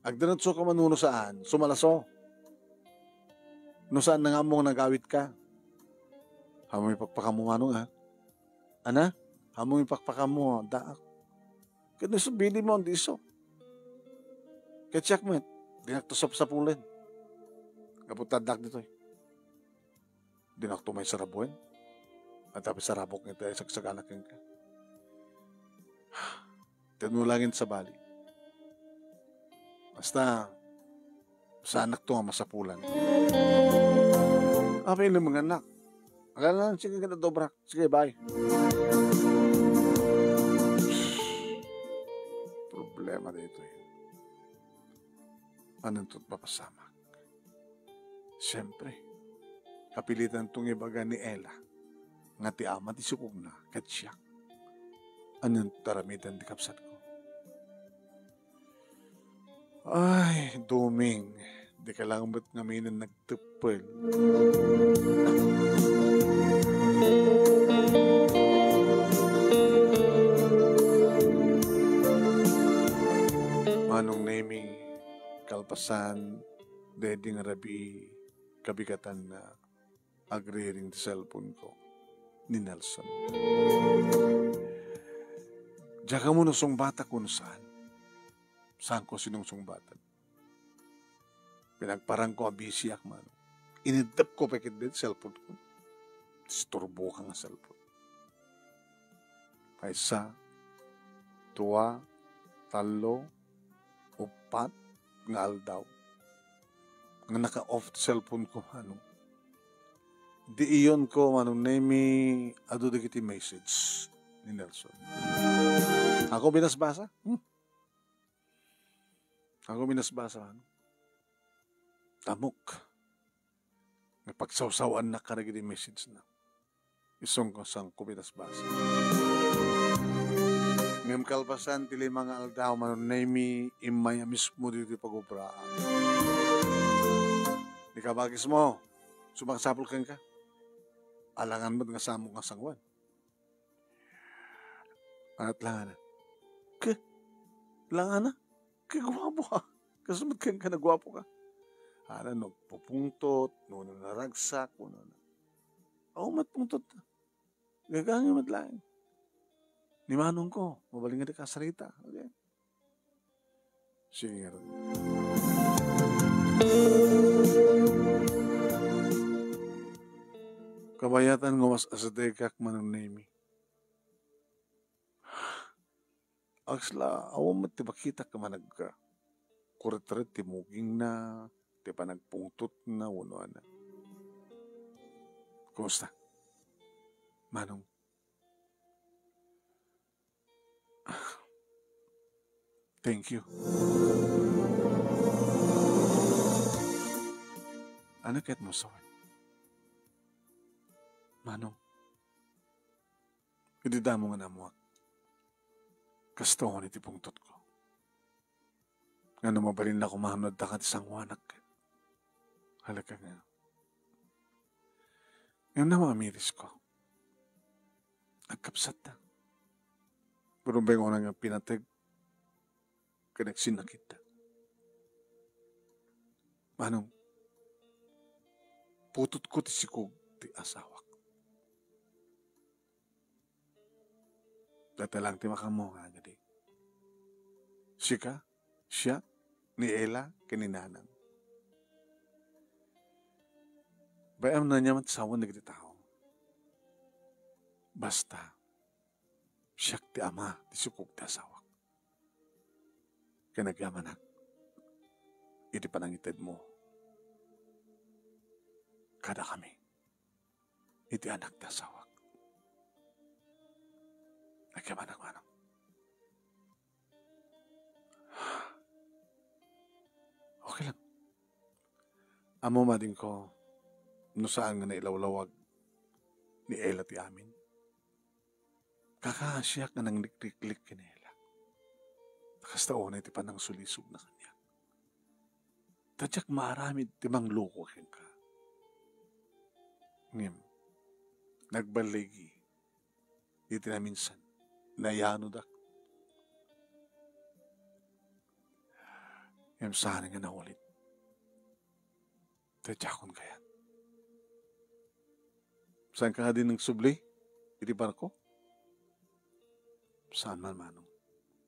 Agdiretso ka man uno saan, sumalaso. No saan na nga ammo nga nagawid ka. Hamoy pakpakamu, Manong, ah. Ana? Hamoy pakpakamu, daak. Ket no isu, bili mo, di isu. Ket siak met, dinak to sapsapulen. Gapu ta addak ditoy. Dinak to maisarabuen. At api sarabok nga iti sagsagana kenka. Ket no langin sabali. Basta, saanak to nga masapulan. Api inumengannak. Agana, sige, kita dobrak. Sige, bye. Problema dito eh. Anong tot mapasamak? Siyempre, kapilitan tong ibaga ni Ella nga ti ama ti sukogna ket siak. Anyan taramidan ti kabsatko? Ay, Doming, di ka lang met ngaminen nagteppel. Manong Nemi, kalpasan, daydi nga rabii, kabigatan na agriring ti cellphone ko ni Nelson. Diak ammo no sungbatak wenno saan. Saanko sinungsungbatan. Pinagparangko a busy ak man. Iniddepko pay ketdi ti cellphone ko. Disturbo ka nga cellphone. Maysa, dua, tallo, uppat nga aldaw nga naka-off ti cellphone ko, Manong. Di iyon ko, Manong Nemi, adu dagiti message ni Nelson. Ako binasbasa? Hmm. Ako binasbasa, Manong. Tamok. Nga pagsawsawannak kadagiti message na. Isungko, saanko binasbasa. Ngem kalpasan ti lima nga aldaw, Manong Nemi, immay a mismo ditoy pagubraan. Ni kabagismo, sumangsapul kenka. Alangan met nga samok nga sanguan. Anat langana. Ke, langana? Ke guapo ka. Kasu met kenka naguapo ka. Ana, no pupungtot, no, no naragsak, no, no. Awan met pungtot. Gagangi met laeng. Ni manong ko, mabalin nga di kasarita. Okay? Sige, ngarud. Kabayatan nga mas asadegak, Manong Nemi. Agsla, awan met ti makitak nga managkuretret ti mugingna, ti panagpungtotna, wenno ana. Kumusta? Manong, thank you. Ano ket mo sawen? Manong, idi damo nga namuak, kasta iti pungtotko. Nga no mabalinna koma no adda ka ti sanguanak. Halaka nga. Ngem namamirisko. agkabsatta. Pero bengonan nga pinateg ken agsinnakitta. Manong, putotko ti sikog ti asawak. Dayta lang ti makammo nga agidi. Sika, siak, ni Ella, ken ni Nanang. Bay-am no ania met sawen dagiti tao. Basta, siak ti ama ti sikog ti asawak. Ken agyamanak iti panangitedmo kadakami iti anak ti asawak. Agyamanak, manong. Okay lang. Ammom adingko, no saan nga nailawlawag ni Ella ti amin. Kakaasiak nga nanglikliklik ken ni Ella. Kasta unay ti panangsulisogna kaniak. Ta diak maaramid ti mangloko kenka. Ngem, nagballigi iti naminsan, nayanodak. Ngem saan nga naulit. Ta diakon kayat. Saanka nga di nagsubli iti barko? Saan man, manong.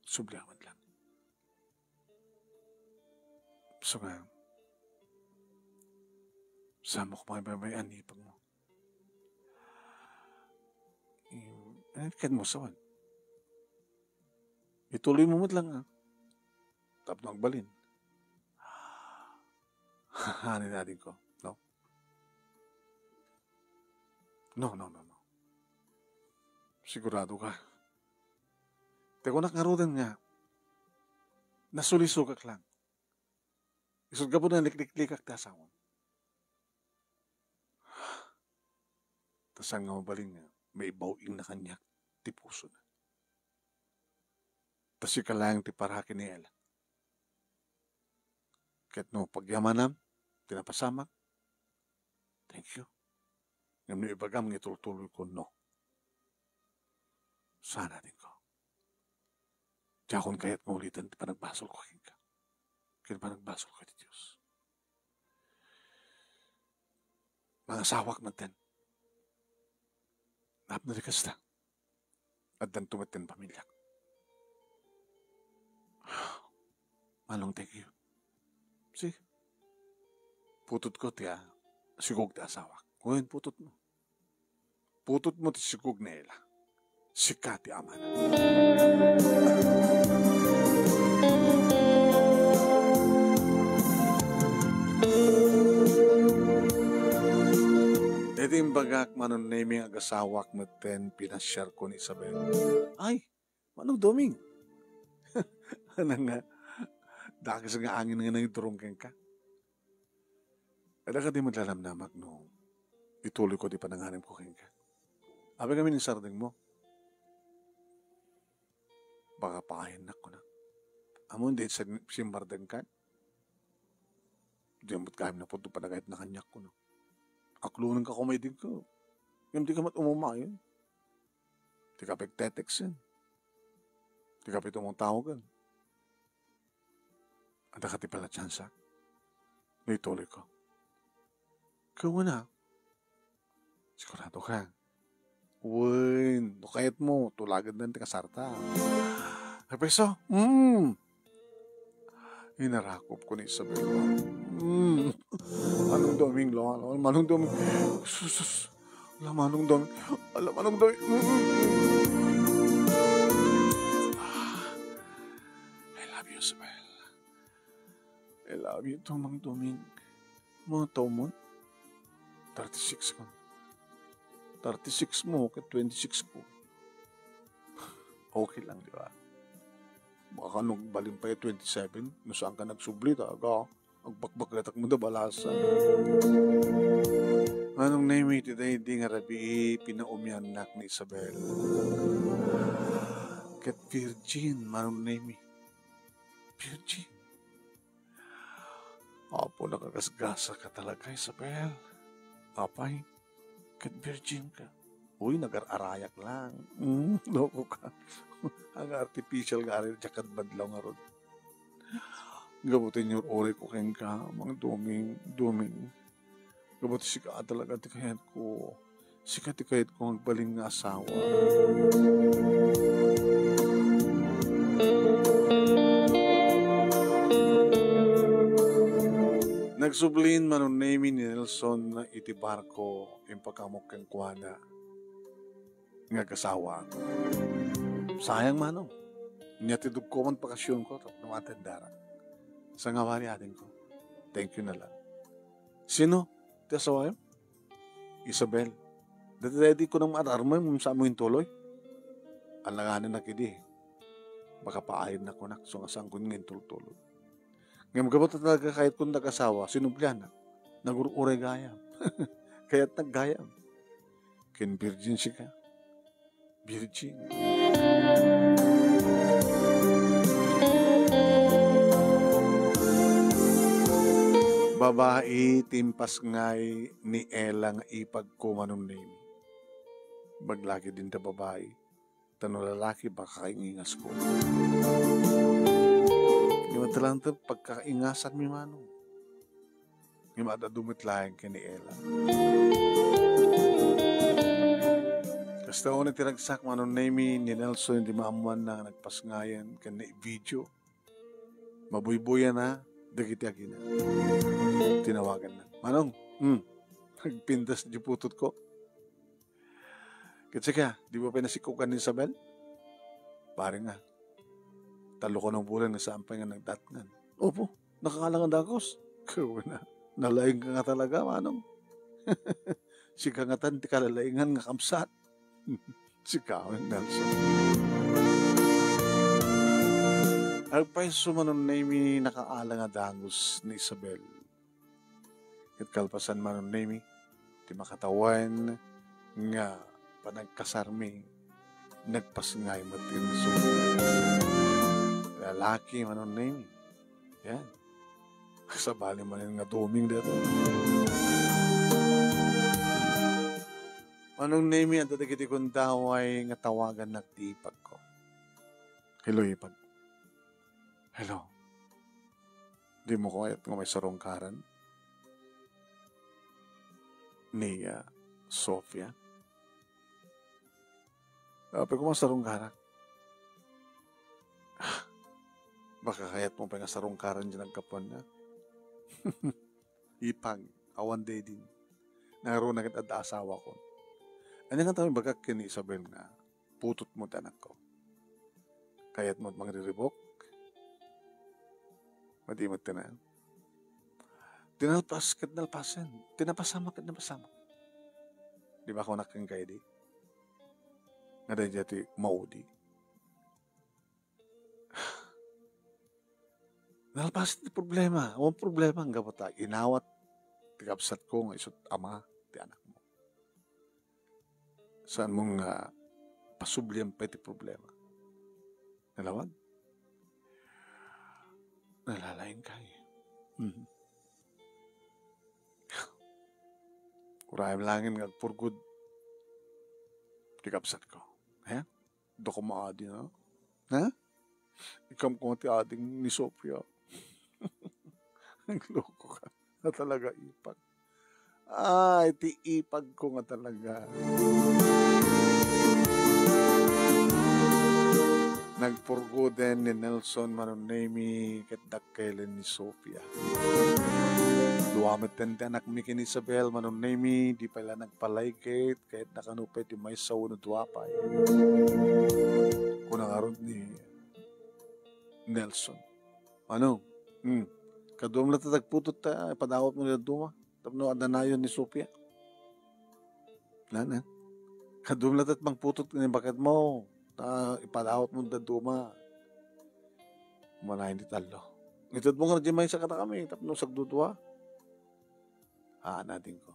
Subliak met lang. So nga, saan mo ko pakibaybay-an ni ipagmo? Em, ano ket mo sawan? Ituloy mo met lang, ah. Tapno agbalin. Ano ni adingko, no? No, no, no, no. Sigurado ka? Ti kunak ngaruden nga, nasulisogak lang. Isut' gapu na likliklikak ti asawam. Ta saan nga mabalin nga maibaw-ingna kaniak ti pusona. Ta sika laeng ti paraki ni Ella. Ket no pagyamanam ti napasamak, thank you. Ngem no ibagam nga itultuloyko, no. Saan adingko. Diakon kayat nga uliten ti panagbasolko kenka. Ken panagbasolko iti Dios. Mangasawak metten. Napno ti kasta. Addanto metten pamiliak. Manong, thank you. See? Putotko ti, ah, sigog ti asawak. Wen, putotmo. Putotmo ti sigog ni Ella. Sika ti amana. Iti imbagak, Manong Nemy, nga agasawak metten, pinasiarko ni Isabel. Ay, Manong Doming. Ano nga, dakes nga angin nga nangidurong kenka. Adda kadi met lalamnamak no ituloyko ti pananganimko kenka? Apay ngamin insardengmo? Baka paayannak, kunak. Ammom, di sa-, simmardengkan? Diak met gayam napudno panagayatna kaniak, kunak. Aklonenka koma idi ko. Ngem dika met umuma, eh. Dika pagte-texten. Dika pay tumatawagen. Adda kadi pala tiansa no ituloyko? Ket wen a. Sigurado ka? Wen, no kayatmo, tulagendan ti kasarta. Ay, pwesto? Mm. Inarakopko ni Isabel. Mm. Manong Doming, lo, lo, Manong Doming. Sus, sus. Ala, Manong Doming. Ala, Manong Doming. Mm. I love you, Isabel. I love you too, Mang Doming. Mga taon mo? Thirty-six ka. Thirty-six mo, ket twenty-six ko. Okay lang, di ba? Baka no agbalin pay twenty-seven, no saan ka nagsubli, talaga, agbakbakletak mo da balasan. Manong Nemy, ti daydi nga rabii, pinaumiannak ni Isabel. Ket virgin, Manong Nemy. Virgin. Apo, nakagasgasaka talaga, Isabel. Apay, ket virgin ka. Uy, nagar-arayak lang. Mm, loko ka. Ang artificial nga ari, diak kad badlaw ngarud. Gapu ti inyur-urayko kenka, Mang Doming, Doming. Gapu ti sika talaga ti kayatko. Sika ti kayatko nga agbalin nga asawa. Nagsublin, Manong Nemy, ni Nelson iti barko, impakaamok kenkuana nga agasawaak. Sayang, Manong. Nia ti dugkongan bakasionko tapno atendarak. Sangawali, adingko. Thank you na lang. Sino ti asawam? Isabel. Dati, dati kunam at armay, ngem saanmo intuloy? Alanganen na kidi. Baka paayen na kunak, so nga saanko nga intultuloy. Ngem gapu ta talaga kayatko nga agasawa, sinublianak. Nagur-uray gayam. Kayatnak gayam. Ken virgin sika. Virgin. Babai ti impasngay ni Ella nga ipagko, Manong Nemy. Baglaki din ta babai. Ta no lalaki, baka kaingingasko. Ngem adda lang ti pagkaingasanmi, Manong. Ngem ad-adu met laeng ken ni Ella. Kasta unay ti ragsak, Manong Nemy, ni Nelson, di maammoanna nga nagpasngayen ken ni video. Mabuybuyan a dagiti agina. Tinawaganna. Manong, hmm, nagpintas di putotko. Ket sika, di mo pay nasikkokan ni Isabel? Pare nga, tallo ka na bulan nga saan pay nga nagdatngan. Opo, nakakala nga dagus. Kuna, nalaing ka nga talaga, Manong. Sika ngatan ti kalalaingan nga kabsat. Sika, Nelson. Agpayso, Manong Nemy, nakaala nga dagus ni Isabel. Ket kalpasan, Manong Nemy, ti makatawen nga panagkasarmi, nagpasngay met ti isu. Lalaki, Manong Nemy. Yan. Sabali manen nga Doming dito. Manong Nemy, adda dagiti gundaway nga tawagannak ti ipagko. Hello, ipag. Hello. Dimo kayat nga maisarungkaran ni, ah, Sofia? Apay koma sarungkaran. Baka kayatmo pay nga sarungkaran diay nagkapuanna. Ipag, awan daydi. Ngarud ket adda asawakon. Ania ngata ibagak ken ni Isabel nga putotmo ti anakko? Kayatmo mangriribuk? Madi met ti na. Tinalpas ket nalpasen. Tinapasamak ket napasamak. Di ba kunak kenka idi? Nga daydiay ti maudi. Nalpas ti problema. Awan problema, gapu ta inawat ti kabsatko nga isut' ama ti anakmo. Saanmo nga pasublian pay ti problema. Nalawag? Nalalaing ka, eh. Mhm. Urayem laeng nga agpurgod ti kabsatko. He? Dako maadi, no? Ha? Ikam ko nga ti ading ni Sofia. Nagloko ka. Na talaga, ipag. Ay, ti ipag ko nga talaga. Nagpurgoden ni Nelson Manong Nemy ket dakkelen ni Sofia. Dua metten ti anakmi ken Isabel, Manong Nemy, di pay la nagpalaygit, kayatna kano pay ti maysa wenno dua pay. Kuna ngarud ni Nelson. Ano? Hmm. Kaduam latta ti agputot ta ipadawatmo dadduma tapno adda nayon ni Sofia. Nana? Kaduam latta ti mangputot ken ni baketmo ta ipadawatmo dadduma. Umanayon ti tallo. Itedmo nga diay maysa kadakami tapno sagdudua. Haan, adingko.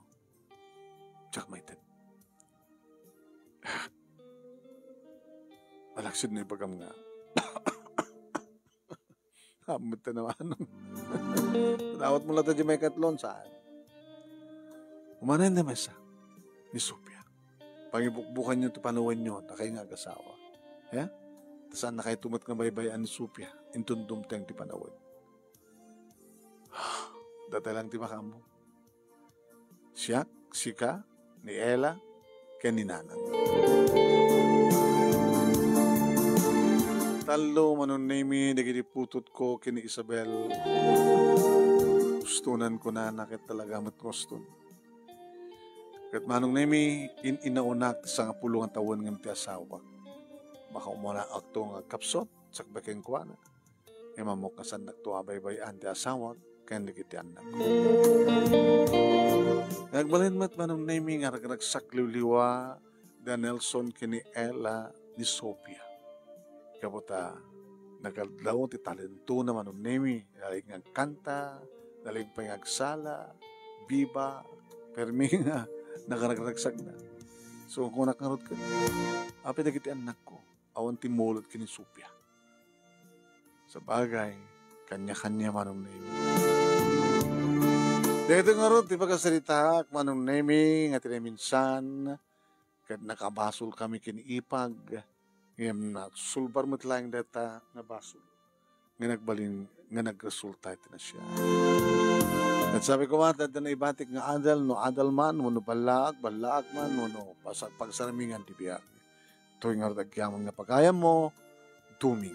Diak maited. Malaksid no ibagam nga Ammot ta naman. Dawatmo latta diay maikatlo, saan? Umanayon ti maysa ni Sofia. Pangibukbukanyo ti panawenyo, dakay nga agasawa. Ya? Ta saannakayto met nga baybay-an ni Sofia, inton dumteng ti panawen. Dayta lang ti makaammo. Siak, sika, ni Ella, ken ni Nanang. Tallo, Manong Nemi, dagiti putotko ken ni Isabel. Gustonan kunana ket talaga met nga uston. Ket Manong Nemi, in-innaonak sangapulo nga tawen ngem ti asawak. Makaumuna akto nga agkapsut, sakbay kenkuana. Imammok nga saannakto a baybay-an ti asawak ken dagiti annakko. Nagbalin met Manong Nemi nga ragragsak liwliwa da Nelson ken ni Ella ni Sofia. Gapu ta nagkadlaw ti talentona Manong Nemi, nalaing nga agkanta, nalaing pay nga agsala, biba, permi nga nagaragragsakna. So, kunak ngarud ket, apay dagiti annakko, awan ti mulot ken ni Sofia. Sabagay, kanya-kanya Manong Nemi. Daytoy ngarud ti pakasaritaak, Manong Nemi, nga ti naminsan, ket nakabasolkami ken ni Ipag, ngem nasulbar met laeng dayta nga basol nga nagbalin nga nagresulta iti nasia. Ket sabi ko met, adda naibatik nga adal, no adal man, wenno ballaak, ballaak man, wenno pasa-, pagsarmingan ti biag. Toy ngarud agyaman nga pagayammo, Doming.